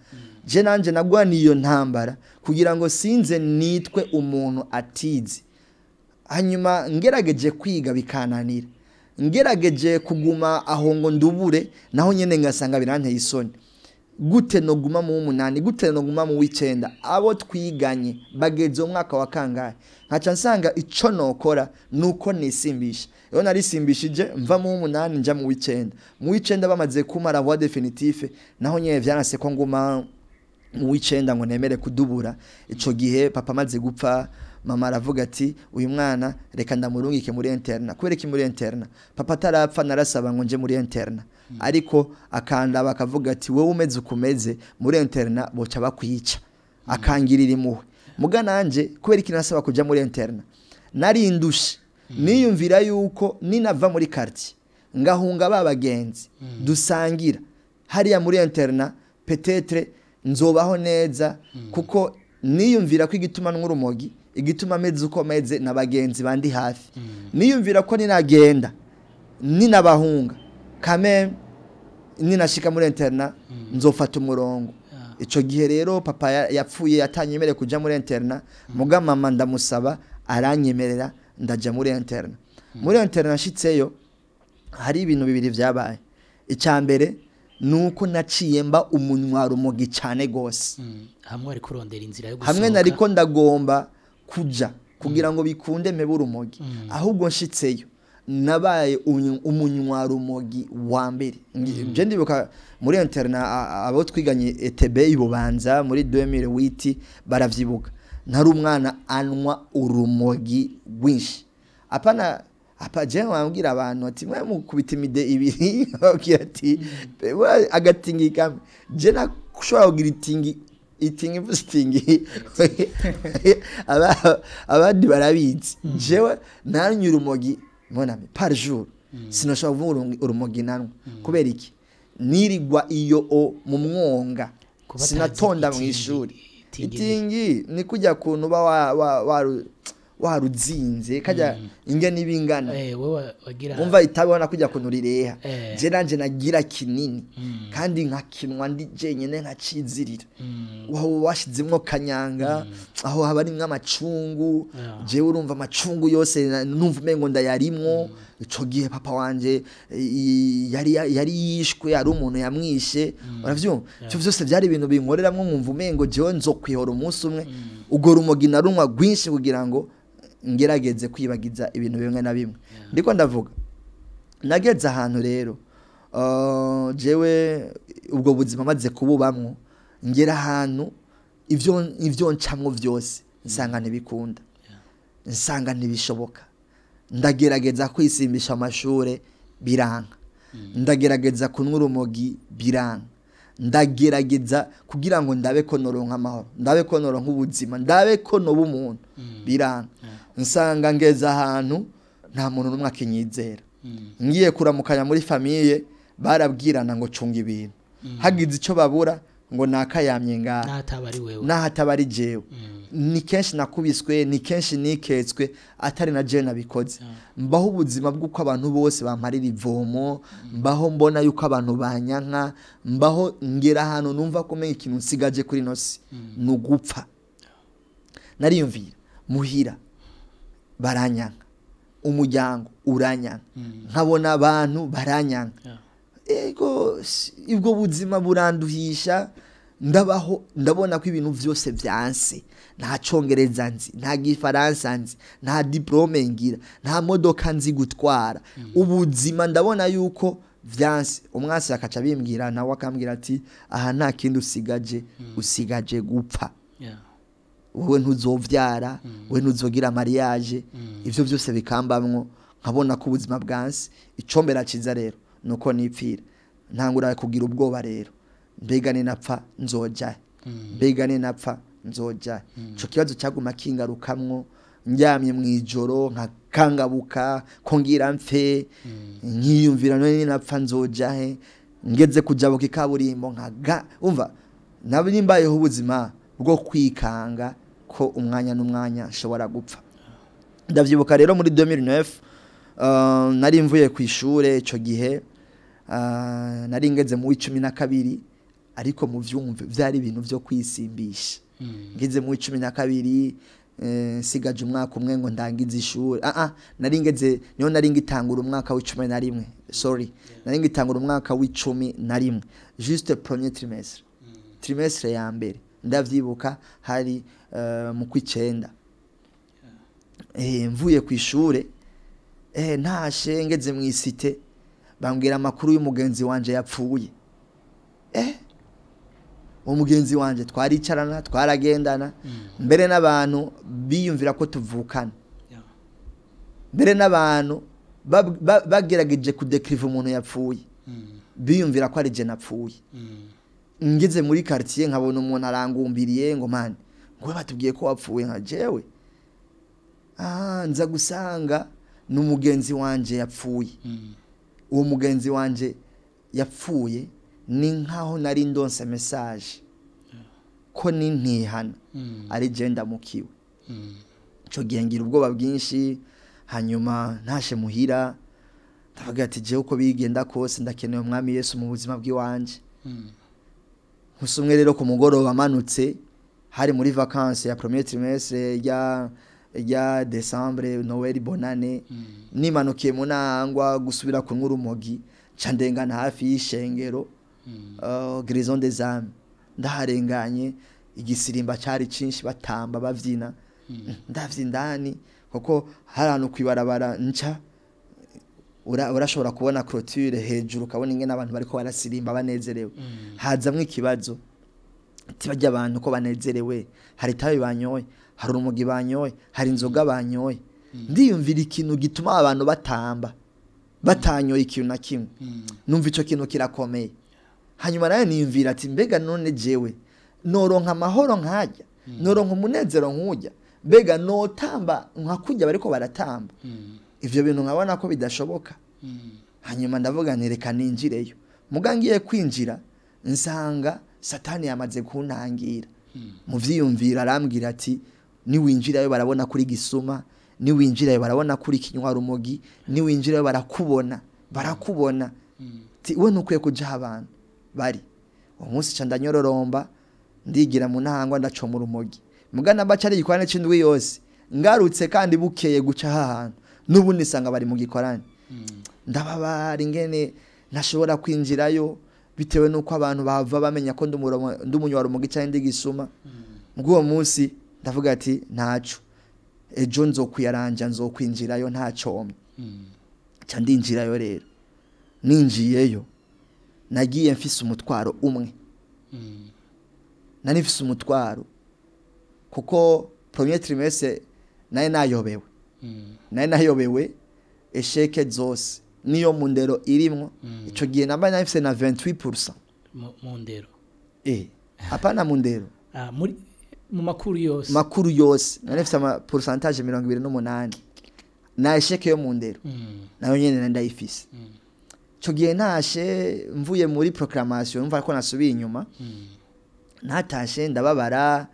Je nanje nagwaniye iyo ntambara kugira ngo sinze nitwe umuntu atize. Hanyuma ngerageje kwiga bikananira, ngerageje kuguma aho ngo ndubure naho nyene ngasanga biranteye isoni. Gute noguma mu w'umunani? Gute noguma mu w'icenda? Abo twiganye bageze umwaka wa kangahe? Nkaca nsanga ico nokora nuko nisimbisha. Iyo narisimbishije, mva mu w'umunani nja mu w'icenda. Mu w'icenda bamaze kumara renvoi définitif, naho nyene vyanase ko nguma mu w'icenda ngo nemere kudubura. Ico gihe papa amaze gupfa, mama aravuga ati: "Uyu mwana reka ndamurungike muri internat." Kubera iki muri internat? Papa atarapfa narasaba ngo nje muri internat, ariko akandaba akavuga ati: "Wowe umeze ukumeze, muri internat boca bakwica." Akangirira impuhwe. Muga nanje kubera iki nasaba kuja muri internat? Narindushe, niyumvira yuko ninava muri quartier ngahunga ba bagenzi dusangira hariya muri internat, peut-être nzobaho neza, kuko niyumvira ko igituma n'urumogi, igituma ameze uko meze, na bagenzi bandi hafi. Niyumvira ko ninagenda, ninabahunga kame, ninashika muri internat nzofata umurongo. Ico gihe rero papa yapfuye atanyemereye kuja muri internat. Muga mama ndamusaba, aranyemerera, ndaja muri internat. Muri internat nshitseyo, hari ibintu bibiri vyabaye. Icya mbere nuko naciye mba umunywarumogi cyane gose. Hamwe ari kurondera inzira yo gusohoka. Hamwe nariko ndagomba kuja kugira ngo bikunde mpebe urumogi, ahubwo nshitseyo nabaye umunywarumogi wa mbere. Je ndibuka muri internat, abo twiganye ETB ibubanza muri 2008 baravyibuka, ntari umwana anywa urumogi rwinshi. Apana apa, je wambwira abantu ati: "Mwe mukubita imide ibiri," babwira ati: "We, agatingi kamwe." Je nakushobora kugira itingi, itingi mvuze itingi, abandi barabizi. Jewe nanywa urumogi mon ami par jour, sinashobora kuvuga urumogi nanwa. Kubera iki? Nirigwa iyo o mu mwonga. Kuba atazi Sinatonda mu itingi, ishuri. Itingi. Itingi ni kujya kuntu uba waruzinze kajya ingene ibingana. Wowe wagira Umva, itabi kujya kuntu rireha. Je nanje nagira kinini kandi nkakinwa ndi jenyene, nkacizirira. Waho washizemwo kanyanga, aho haba harimwo amacungu. Jewe urumva amacungu yose numva umengo ndayarimwo. Ico gihe papa wanje yari yishwe, ari umuntu yamwishe, uravyumva. Ivyo vyose vyari ibintu binkoreramwo, nkumva umengo jewe nzokwihora umunsi umwe. Ubwo rumogi narunywa rwinshi kugira ngo ngerageze kwibagiza ibintu bimwe na bimwe. Ndiko ndavuga, nageze ahantu rero, jewe ubwo buzima maze kububamwo, ngera ahantu ivyo ncamwo vyose nsanga ntibikunda, nsanga ntibishoboka. Ndagerageza kwisimbisha amashure, biranka. Ndagerageza kunywa urumogi, biranka. Ndagerageza kugira ngo ndabe ko noronka amahoro, ndabe ko noronka ubuzima, ndabe ko noba umuntu, biranka. Nsanga ngeze ahantu nta muntu n'umwe akinyizera. Ngiye kuramukanya muri famille, barabwirana ngo: "Cunga ibintu." Hagize icyo babura ngo: "Nakayamye ngaha." N'ahataba ari wewe. Naho ataba ari jewe. Ni kenshi nakubiswe, ni kenshi niketswe atari na jewe nabikoze. Mbaho ubuzima bw'uko abantu bose bamparira ivomo, mbaho mbona yuko abantu banyanka, mbaho ngera ahantu numva ko menya ikintu nsigaje kuri ino si ni ugupfa. Nariyumvira muhira baranyanka, umuryango uranyanka, nkabona abantu baranyanka. Ego, ubwo buzima buranduhisha. Ndabaho ndabona ko ibintu byose byanse. Nta Congereza nzi, nta Gifaransa nzi, nta diplôme ngira, nta modoka nzi gutwara. Ubuzima ndabona yuko vyanse. Umwasi akaca bimbwira, nawe akambwira ati: "Aha nta kindi usigaje, usigaje gupfa." Wowe ntuzovyara, wowe ntuzogira mariage. Ivyo byose bikambamwo, nkabona ko ubuzima bwansi. Icombera ciza rero nuko nipfira. Ntangura kugira ubwoba rero, mbega ni napfa nzoja, mbega ni napfa nzoja? Ico kibazo cyaguma kingarukamwo ndyamye mu ijoro, nkakangabuka ko ngira mfe, nkiyumvira none ni napfa nzoja he? Ngeze kujabuka ikaburimbo nkaga umva nabo nimbayeho ubuzima bwo kwikanga ko umwanya n'umwanya nshobora gupfa. Ndavyibuka rero muri 2009, nari mvuye ku ishure. Ico gihe nari ngeze mu 12, ariko mu vyumve vyari ibintu vyo kwisimbisha. Ngeze mu 12, nsigaje umwaka umwe ngo ndangize ishure. Nari ngeze, niho nari ngitangura umwaka w'11, sorry, nari ngitangura umwaka w'11, juste premier trimestre, trimestre ya mbere. Ndavyibuka hari mu kwicenda. Mvuye ku ishure, ntashe, ngeze mu isite, bambwira amakuru y'umugenzi wanje yapfuye. Uwo mugenzi wanje twaricarana, twaragendana, mbere n'abantu biyumvira ko tuvukana. Mbere n'abantu bagerageje kudekriva umuntu yapfuye, biyumvira ko ari je napfuye. Ngeze muri quartier, nkabona umuntu arangumbiriye ngo: "Man, ngo batubwiye ko wapfuye." Nka jewe, nza gusanga n'umugenzi wanje yapfuye. Uwo mugenzi wanje yapfuye ni nkaho nari ndonse message ko nintihana ari je ndamukiwe. Ico gihe ngira ubwoba bwinshi. Hanyuma ntashe muhira, ndavuga ati: "Jewe uko bigenda kose ndakeneye Umwami Yesu mu buzima bw'iwanje." Musi umwe rero ku mugoroba amanutse, hari muri vacances ya premier trimestre ya décembre, Noël, Bonane, nimanukiye mu Ntahangwa gusubira kunywa urumogi, nca ndengana hafi y'ishengero Guérison des âmes. Ndaharenganye, igisirimba cyari cinshi, batamba, bavyina. Ndavye indani, kuko hari ahantu kwibarabara nca urashobora kubona clôture hejuru, ukabona ingene abantu bariko barasirimba banezerewe. Hazamwo ikibazo tibajya abantu ko banezerewe, hari itabi banyoye, hari urumogi banyoye, hari inzoga banyoye? Ndiyumvira ikintu gituma abantu batamba batanyoye ikintu na kimwe. Numva ico kintu kirakomeye. Hanyuma nawe niyumvira ati: "Mbega none jewe noronka amahoro nkajya, noronka umunezero nkujya? Mbega notamba nka kujya bariko baratamba?" Ivyo bintu nkabona ko bidashoboka. Hanyuma ndavuga nti: "Reka ninjireyo." Muga ngiye kwinjira, nsanga Satani yamaze kuntangira mu vyiyumviro, arambwira ati: "Niwinjirayo barabona kuri gisuma, niwinjirayo barabona kuri kinywa rumogi, niwinjirayo barakubona, barakubona." Ti we ntukwiye kuja aho abantu bari. Uwo munsi ca ndanyororomba, ndigira mu Ntahangwa, ndacoma urumogi. Muga namba ari igikorane c'indwi yose, ngarutse kandi bukeye guca hahantu, n'ubundi nsanga bari mu gikorane. Ndababara ingene ntashobora kwinjirayo bitewe n'uko abantu bava bamenya ko ndi umunywarumogi cyangwa ndi gisuma. Ubwo uwo munsi ndavuga ati: "Ntaco, ejo nzokwiyaranja, nzokwinjirayo ntacomye." Nca ndinjirayo rero. Ninjiyeyo, nagiye mfise umutwaro umwe. Nari mfise umutwaro kuko premier trimestre naye nayobewe, naye nayobewe échecs zose niyo mu ndero irimwo. Ico gihe namba nari mfise na 28%. Mu ndero? Hapana, mu ndero. Ah, muri mu makuru yose? Makuru yose nari mfise ama pourcentage 28, na échec yo mu ndero nayo nyene nari ndayifise. Ico gihe ntashe mvuye muri proclamation, numva ko nasubiye inyuma. Natashe ndababara: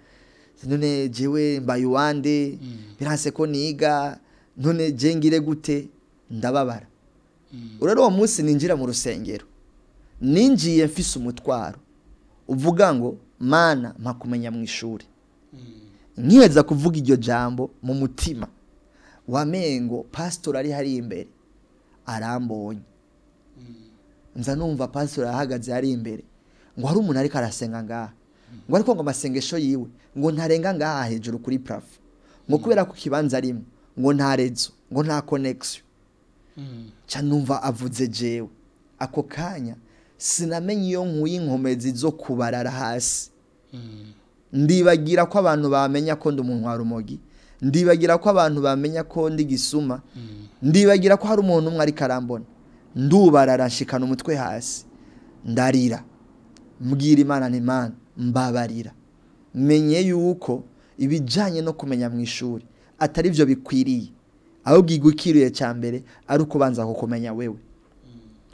none jewe mbaye uwande? Biranse ko niga, none je ngire gute? Ndababara. Rero uwo munsi ninjira mu rusengero, ninjiye mfise umutwaro uvuga ngo: "Mana, mpa kumenya mu ishuri." Nkiheza kuvuga iryo jambo mu mutima, wamengo pastor ari hari imbere arambonye. Nza numva pastor ahagaze hari imbere ngo: "Hari umuntu ariko arasenga ngaha," ngo, "ariko ngo amasengesho yiwe ngo ntarenga ngaha hejuru kuri plafond," ngo, "kubera ko ikibanza arimo ngo nta réseau, ngo nta connexion." Ca numva avuze jewe. Ako kanya sinamenye iyo nkuye inkomezi zo kubarara hasi. Ndibagira ko abantu bamenya ko ndi umuntu wa rumogi, ndibagira ko abantu bamenya ko ndi gisuma, ndibagira ko hari umuntu umwe ariko arambona. Ndubarara nshikana umutwe hasi, ndarira, mbwira Imana nti Imana mbabarira, menye yuko ibijanye no kumenya mu ishuri atari byo bikwiriye, ahubwo igukiriye cya mbere ari uko banza kukumenya wewe.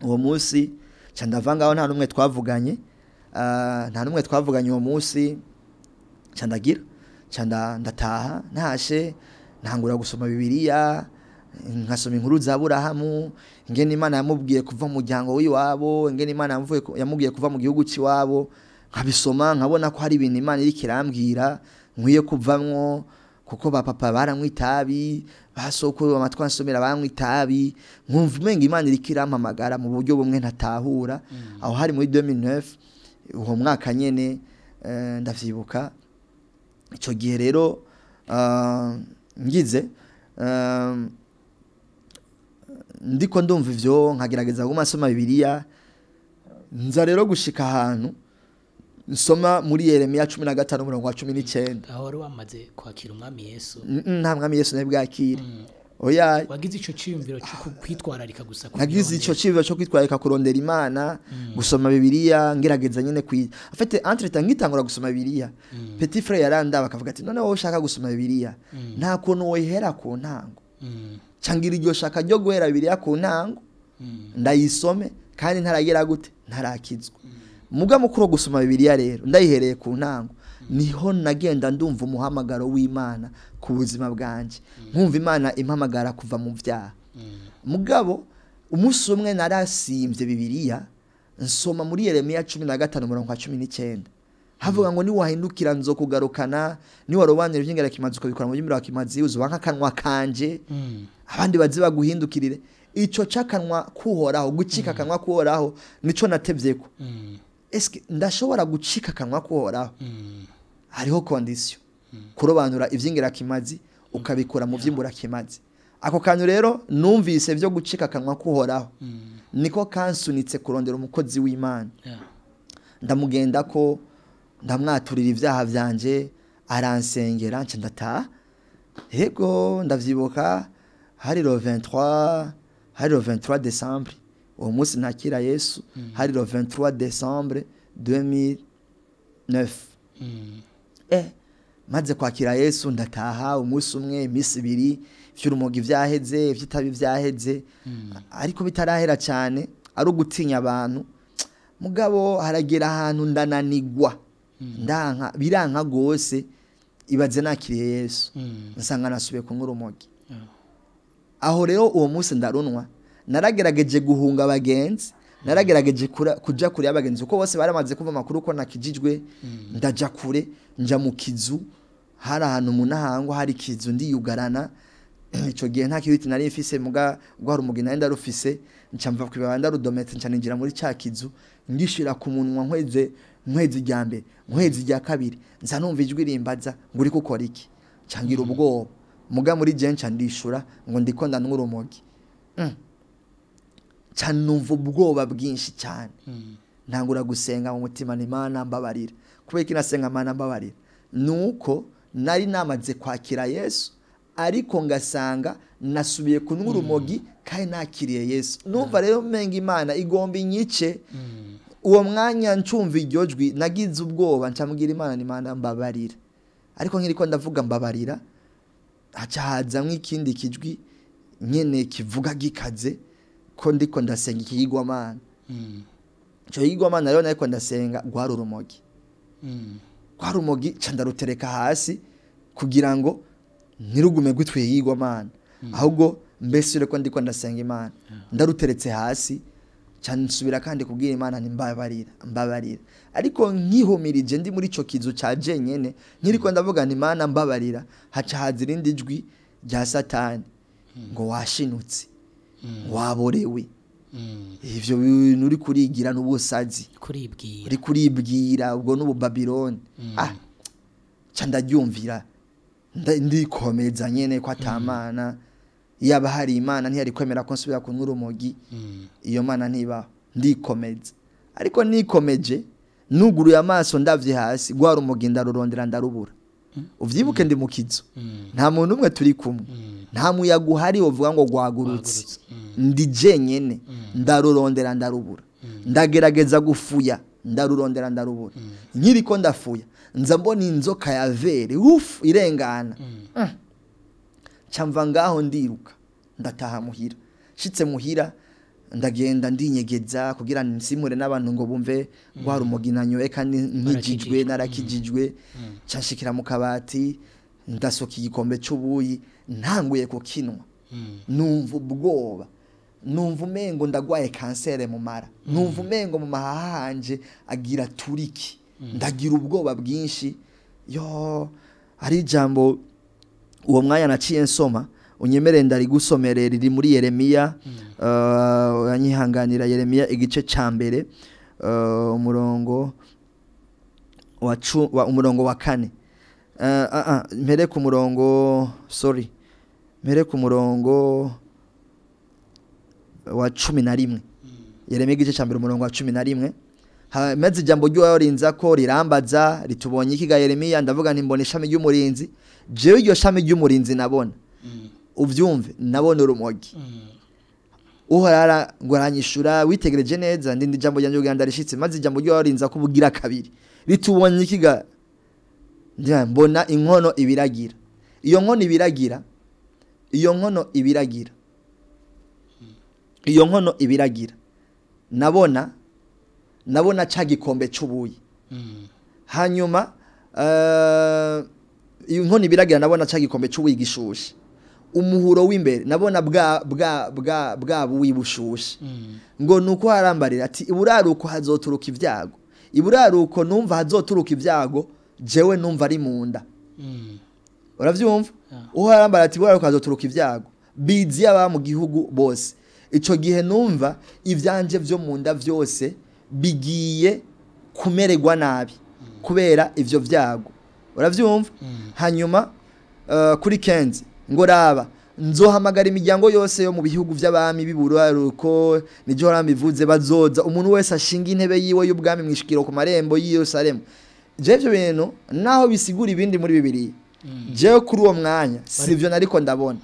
Uwo munsi ca ndava ngaho nta numwe twavuganye, nta numwe twavuganye uwo munsi. Ca ndagira ca ndataha, ntashe ntangura gusoma Bibiliya, nkasoma inkuru za Aburahamu, ingene Imana yamubwiye kuva mu muryango w'iwabo, ingene Imana yamubwiye kuva mu gihugu c'iwabo, nkabisoma nkabona ko hari ibintu Imana iriko irambwira nkwiye kuvamwo, kuko ba papa baranywa itabi, ba sokuru amatwi ansomera banywa itabi, nkumva umenga Imana iriko irampamagara mu buryo bumwe ntatahura. Aho hari muri 2009, uwo mwaka nyene, ndavyibuka. Ico gihe rero ngize ndiko ndumva ivyo, nkagerageza kuguma nsoma Bibiliya, nza rero gushika ahantu nsoma muri Yeremiya 15 umurongo wa 19. Aho wari wamaze kwakira umwami Yesu? Nta mwami Yesu nari bwakire. Oya. Wagize ico ciyumviro cyo kwitwararika gusa? Nagize ico ciyumviro cyo kwitwararika kurondera Imana, gusoma Bibiliya, ngerageza nyene kwi en fait entre temps ngitangura gusoma Bibiliya, petit frère yarandaba akavuga ati none wowe ushaka gusoma Bibiliya nta kuntu wohera ku ntango. Cangira iryo shaka ryo guhera Bibiliya ku ntango, ndayisome kandi ntaragera gute, ntarakizwa. Muga mukuru gusoma Bibiliya rero ndayihereye ku ntango, niho nagenda ndumva umuhamagaro w'Imana ku buzima bwanje, nkumva Imana impamagara kuva mu vyaha. Mugabo umunsi umwe narasimvye Bibiliya, nsoma muri Yeremiya 15 umurongo wa 19, havuga ngo niwahindukira nzokugarukana, niwarobanura ivy'ingirakimazi ukabikora mu by'ingirakimazi, uzoba nk'akanwa kanje, abandi baze baguhindukirire. Ico c'akanwa kuhoraho, gucika akanwa kuhoraho, nico natevyeko. Eske ndashobora gucika akanwa kuhoraho? Hariho condition, kurobanura ivy'ingirakimazi ukabikora mu vy'imburakimazi. Ako kantu rero numvise vyo gucika akanwa kuhoraho, niko kansunitse kurondera umukozi w'Imana. Ndamugenda ko ndamwaturira ivyaha vyanje, aransengera, nca ndataha. Yego ndavyibuka, hari le 23, hari le 23 décembre, uwo munsi nakira Yesu, hari le 23 décembre 2009. Maze kwakira Yesu ndataha, umunsi umwe, iminsi ibiri, ivy'urumogi vyaheze, ivy'itabi vyaheze, ariko bitarahera cyane, ari ugutinya abantu. Mugabo haragera ahantu ndananigwa, ndanka, biranka gose. Ibaze nakiriye Yesu, nsanga nasubiye kunywa urumogi. Aho rero uwo munsi ndarunwa, naragerageje guhunga abagenzi, naragerageje kuja kure y'abagenzi, kuko bose baramaze kumva amakuru ko nakijijwe. Ndaja kure, nja mu kizu, hari ahantu mu Ntahangwa hari ikizu, ndiyugarana. Ico gihe nta kibiti nari mfise, muga rwa rumogi nari ndarufise, nca mva kwibaba ndarudometse, nca ninjira muri ca kizu, ngishira ku munwa, nkweze, nkweze irya mbere, nkweze irya kabiri, nza numva ijwi rimbaza ngo uriko ukora iki? Nca ngira ubwoba, muga muri je nca ndishura ngo ndiko ndanywa urumogi. Nca numva ubwoba bwinshi cyane, ntangura gusenga mu mutima ni Imana mbabarira. Kubera iki nasenga Imana mbabarira? Nuko nari namaze kwakira Yesu, ariko ngasanga nasubiye kunywa urumogi kandi nakiriye Yesu. Numva rero menga Imana igomba inyice. Uwo mwanya ncumva iryo jwi nagize ubwoba, nca mbwira Imana ni Imana mbabarira. Ariko nkiriko ndavuga mbabarira, haca hazamwo ikindi kijwi nyene kivuga gikaze ko ndiko ndasenga ikigirwamana. Ico kigirwamana rero nariko ndasenga rwari urumogi. Rwari urumogi, nca ndarutereka hasi kugira ngo ntirugume rwitwa ikigirwamana, ahubwo mbese ureko ndiko ndasenga Imana. Ndaruteretse hasi, nca nsubira kandi kubwira Imana nti mbabarira, mbabarira. Ariko nkihumirije ndi muri ico kizu ca jenyene, nkiriko ndavuga nti Imana mbabarira, haca haza irindi jwi rya Satani ngo washinutse, waborewe, ivyo bintu uri kurigira n'ubusazi, kuribwira, uri kuribwira ubwo n'ububabiloni. Ca ndaryumvira, ndikomeza nyene ko atamana, yaba hari Imana ntiyari kwemera ko nsubira kunywa urumogi, iyo Mana ntibaho. Ndikomeza, ariko nikomeje Nuguruye amaso ndavye hasi, rwa rumogi ndarurondera ndarubura. Uvyibuke ndi mu kizu, nta muntu umwe turi kumwe, nta muyaga uhari wovuga ngo gwagurutse, ndi jenyene. Ndarurondera ndarubura, ndagerageza gufuya, ndarurondera ndarubura. Nkiriko ndafuya nza mbona inzoka ya vere ufu irengana. Camva ngaho ndiruka ndataha muhira. Shitse muhira ndagenda ndinyegeza kugira nsimure n'abantu ngo bumve rwa rumogi nanyoye kandi nkijijwe, narakijijwe. Canshikira mu kabati, ndasoka igikombe c'ubuyi, ntanguye kukinwa numva ubwoba, numva umengo ndagwaye kansere mu mara, numva umengo mu mahaha hanje agira turiki, ndagira ubwoba bwinshi. Yo, hari ijambo uwo mwanya naciye nsoma, unyemere ndarigusomere, riri muri Yeremiya. Uranyihanganira, Yeremiya igice ca mbere, umurongo wa umurongo wa 4. Mpere ku murongo, sorry, mpere ku murongo wa 11. Yeremiya igice ca mbere umurongo wa 11. Maze ijambo ry'uwarinza ko rirambaza ritubonye ikiga Yeremiya, ndavuga nti mbona ishami ry'umurinzi. Jewe iryo shami ry'umurinzi nabona, uvyumve, nabona urumogi. Uhorara ngo aranyishura, witegereje neza ndindi ijambo ryanje kugira ndarishitse. Maze ijambo ry'uwarinza ko bugira kabiri ritubonye ikiga, mbona inkono ibiragira. Iyo nkono ibiragira, iyo nkono ibiragira, iyo nkono ibiragira, nabona ca gikombe c'ubuyi. Hanyuma iyo nkono ibiragira nabona ca gikombe c'ubuyi gishushe, umuhuro w'imbere nabona bwa bwa bwa bwa buyi bushushe. Ngo nuko harambarira ati iburaruko hazoturuka ibyago, iburaruko numva hazoturuka ibyago, jewe numva ari munda. Uravyumva? Uharambara ati iburaruko hazoturuka ibyago bizi aba mu gihugu bose. Ico gihe numva ivyanje vyo munda vyose bigiye kumererwa nabi kubera ivyo vyago. Uravyumva? Hanyuma kuri 15 ngo raba nzohamagara imiryango yose yo mu bihugu vy'abami b'iburaruko, nijo harambivuze, bazoza umuntu wese ashinga intebe yiwe y'ubwami mwishikiro ku marembo y'Yerusalemu. Je ivyo bintu naho bisigura ibindi muri Bibiliya, jewe kuri uwo mwanya sivyo nariko ndabona.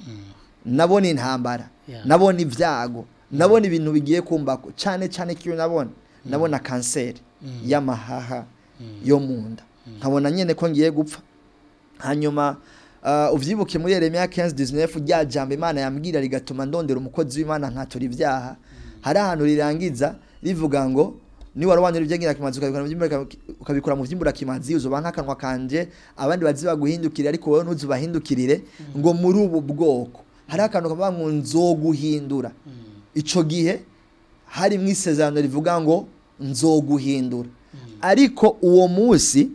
Nabona intambara, nabona ibyago, nabona ibintu bigiye kumbako, cyane cyane kiyo nabona kanseri y'amahaha yo munda, nkabona nyene ko ngiye gupfa. Hanyuma uvyibuke muri Yeremiya 15:19 rya jambo Imana yambwira rigatuma ndondera umukozi w'Imana nkatura ibyaha. Hari ahantu rirangiza rivuga ngo ni warobanura ibyagira kimazi ukabikora mu vyimbura kimazi, uzoba nk'akanwa kanje, abandi bazibaguhindukirira ariko wowe ntuzubahindukirire. Ngo muri ubu bwoko hari akantu kavuga ngo nzoguhindura. Ico gihe hari mu isezerano rivuga ngo nzoguhindura. Ariko uwo munsi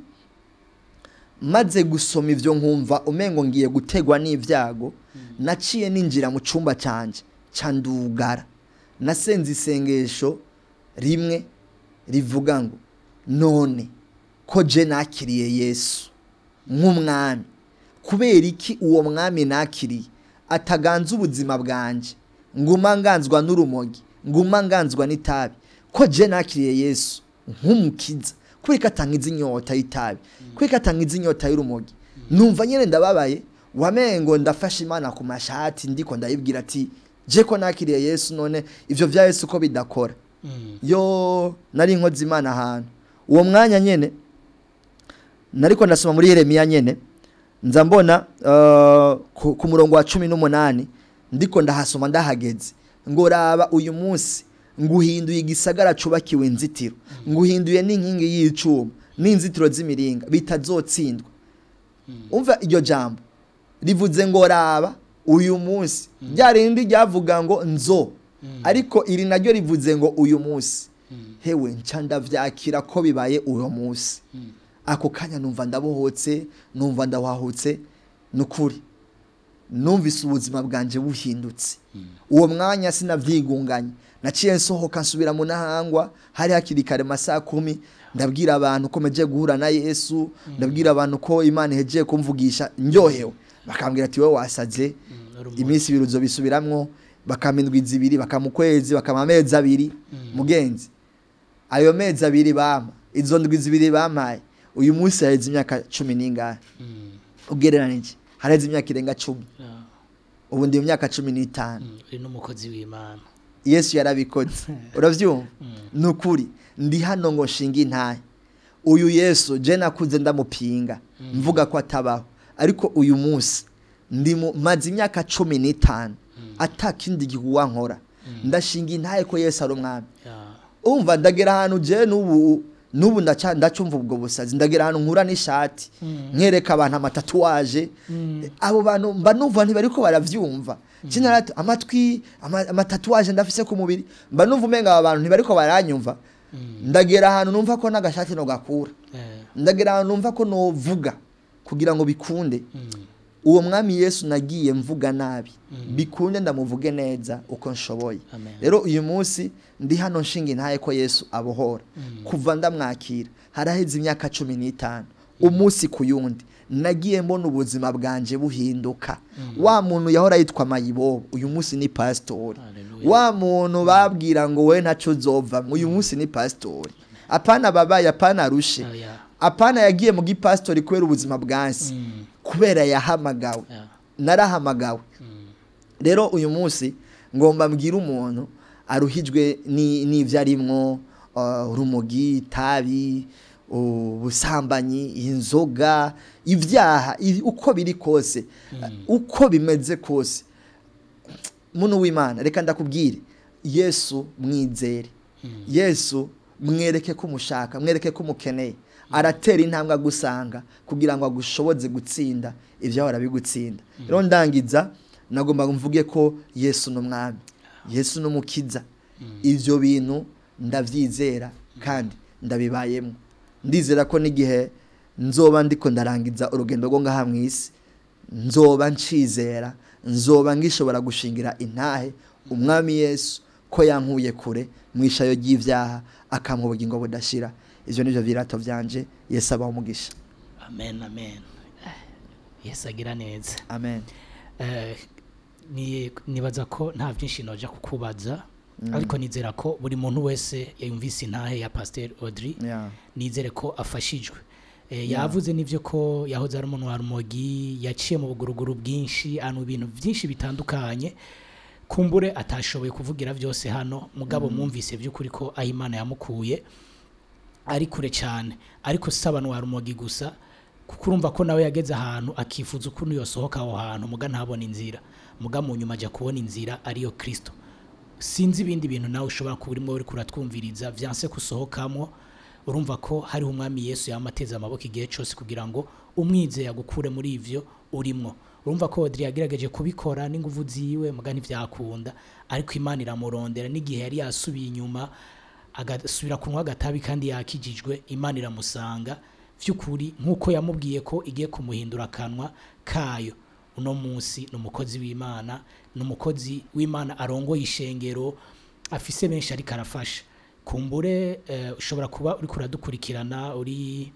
maze gusoma ivyo nkumva umengo ngiye gutegwa n'ivyago, naciye ninjira mu cumba canje candugara, nasenze isengesho rimwe rivuga ngo none ko je nakiriye Yesu nk'umwami, kubera iki uwo mwami nakiriye ataganza ubuzima bwanje, nguma nganzwa n'urumogi, nguma nganzwa n'itabi? Ko je nakiriye Yesu nk'umukiza, kubera ko atankiza inyota y'itabi, kubera ko atankiza inyota y'urumogi? Numva nyene ndababaye, wamengo ndafashe Imana ku mashati, ndiko ndayibwira ati je ko nakiriye Yesu, none ivyo vya Yesu ko bidakora? Yo, nari nkoze Imana ahantu. Uwo mwanya nyene nariko ndasoma muri Yeremiya nyene, nza mbona ku murongo wa 18, ndiko ndahasoma ndahageze ngo raba uyu munsi nguhinduye igisagara cubakiwe inzitiro, nguhinduye n'inkingi y'icuma n'inzitiro z'imiringa bitazotsindwa. Umva iryo jambo rivuze ngo raba uyu munsi, ryarindi ryavuga ngo nzo, ariko iri naryo rivuze ngo uyu munsi. Hewe nca ndavyakira ko bibaye uyu munsi. Ako kanya numva ndabohotse, numva ndawahutse, nukuri numvise ubuzima bwanje buhindutse. Uwo mwanya sinavyigunganye, naciye nsohoka nsubira mu Ntahangwa, hari hakiri kare masaha 10, ndabwira abantu ko meje guhura na Yesu, ndabwira abantu ko Imana ihejeje kumvugisha, ndyohewe. Bakambwira ati wewe wasaze, iminsi ibiri uzobisubiramwo, bakamindwi zibiri, bakamukwezi, bakama amezi abiri. Mugenzi, ayo mezi abiri bama Izo ndwi zibiri bampaye, uyu munsi haheze imyaka 10 n'ingahe, ugereranije haraheze imyaka irenga 10. Ubu ndi mu myaka 15. Uri n'umukozi w'Imana. Yesu yarabikoze, uravyumva? Ni ukuri ndi hano ngo nshinge intahe. Uyu Yesu je nakuze ndamupinga, mvuga ko atabaho, ariko uyu munsi ndi maze imyaka 15 atakindi gihuwa nkora, ndashinga intahe ko Yesu ari umwami. Umva, ndagera ahantu je n'ubu ndacumva ubwo busazi, ndagera ahantu nkura n'ishati nkereka abantu amatatouage. Abo bantu mba numva ntibariko baravyumva. Amatwi amatatouage ndafise ku mubiri, mba numva umenga aba bantu ntibariko baranyumva. Ndagera ahantu numva ko n'agashati no gakura, ndagera ahantu numva ko novuga kugira ngo bikunde. Uwo mwami Yesu nagiye mvuga nabi, bikunde ndamuvuge neza uko nshoboye. Rero uyu munsi ndi hano nshinga intahe ko Yesu abohora. Kuva ndamwakira haraheze imyaka 15, umunsi ku yundi nagiye mbona ubuzima bwanje buhinduka. Wa muntu yahora yitwa Mayibobo uyu munsi ni pastori. Wa muntu babwira ngo we ntaco uzova, uyu munsi ni pastori. Apana babaye, apana rushe, apana yagiye mu gipastori kubera ubuzima bwansi, kubera yahamagawe. Narahamagawe. Rero uyu munsi ngomba mbwira umuntu aruhijwe n'ivyo arimwo, urumogi, itabi, ubusambanyi, inzoga, ivyaha, uko biri kose, uko bimeze kose, muntu w'Imana, reka ndakubwire, Yesu mwizere, Yesu mwereke ko umushaka, mwereke ko umukeneye. Aratera intambwe agusanga kugira ngo agushoboze gutsinda ibyo arabigutsinda. Rero ndangiza nagomba mvuge ko Yesu n'umwami, Yesu n'umukiza. Ivyo bintu ndavyizera kandi ndabibayemo. Ndizera ko n'igihe nzoba ndiko ndarangiza urugendo rwo ngaha mw'isi, nzoba ncizera, nzoba ngishobora gushingira intahe umwami Yesu ko yankuye kure mwishayo ry'ivyaha akampa ubugingo budashira. Ivyo nivyo virato vyanje. Yesu abahe umugisha. Amen, amen. Yesu agira neza. Amen. Nibaza ko nta byinshi noja kukubaza, ariko nizera ko buri muntu wese yumvise intahe ya Pasteur Audrey, nizere ko afashijwe. Yavuze nivyo ko yahoze ari umuntu wa rumogi, yaciye mu buguruguru bwinshi, anu ibintu byinshi bitandukanye, kumbure atashoboye kuvugira byose hano, mugabo mwumvise by'ukuri ko aho Imana yamukuye ari kure cyane. Ariko saba wa rumogi gusa, kuko urumva ko nawe yageze ahantu akifuza ukuntu yosohoka aho hantu, muga ntabona inzira, muga mu nyuma ajya kubona inzira ariyo Kristo. Sinzi ibindi bintu nawe ushobora kuba urimo uri kuratwumviriza vyanse kusohokamo, urumva ko hariho umwami Yesu yamateze amaboko igihe cyose kugira ngo umwizeye agukure muri ivyo urimwo. Urumva ko Audrey yagerageje kubikora n'inguvu ziwe, muga ntivyakunda, ariko Imana iramurondera n'igihe yari yasubiye inyuma agasubira kunywa agatabi kandi yakijijwe, Imana iramusanga vy'ukuri nkuko yamubwiye ko igiye kumuhindura akanwa kayo. Uno munsi ni umukozi w'Imana, ni umukozi w'Imana arongoye ishengero, afise benshi ariko arafasha. Kumbure ushobora kuba uri kuradukurikirana uri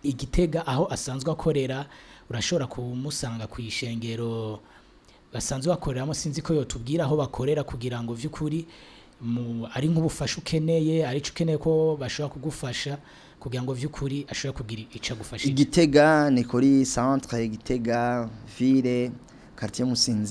Igitega aho asanzwe akorera, urashobora kumusanga ku ishengero basanzwe bakoreramo. Sinzi ko yotubwira aho bakorera kugira ngo vy'ukuri ari nk'ubufasha ukeneye, ari ico ukeneye ko bashobora kugufasha kugira ngo vy'ukuri ashobora kugira ico agufasha. Igitega ni kuri centre Igitega ville quartier Musinzi.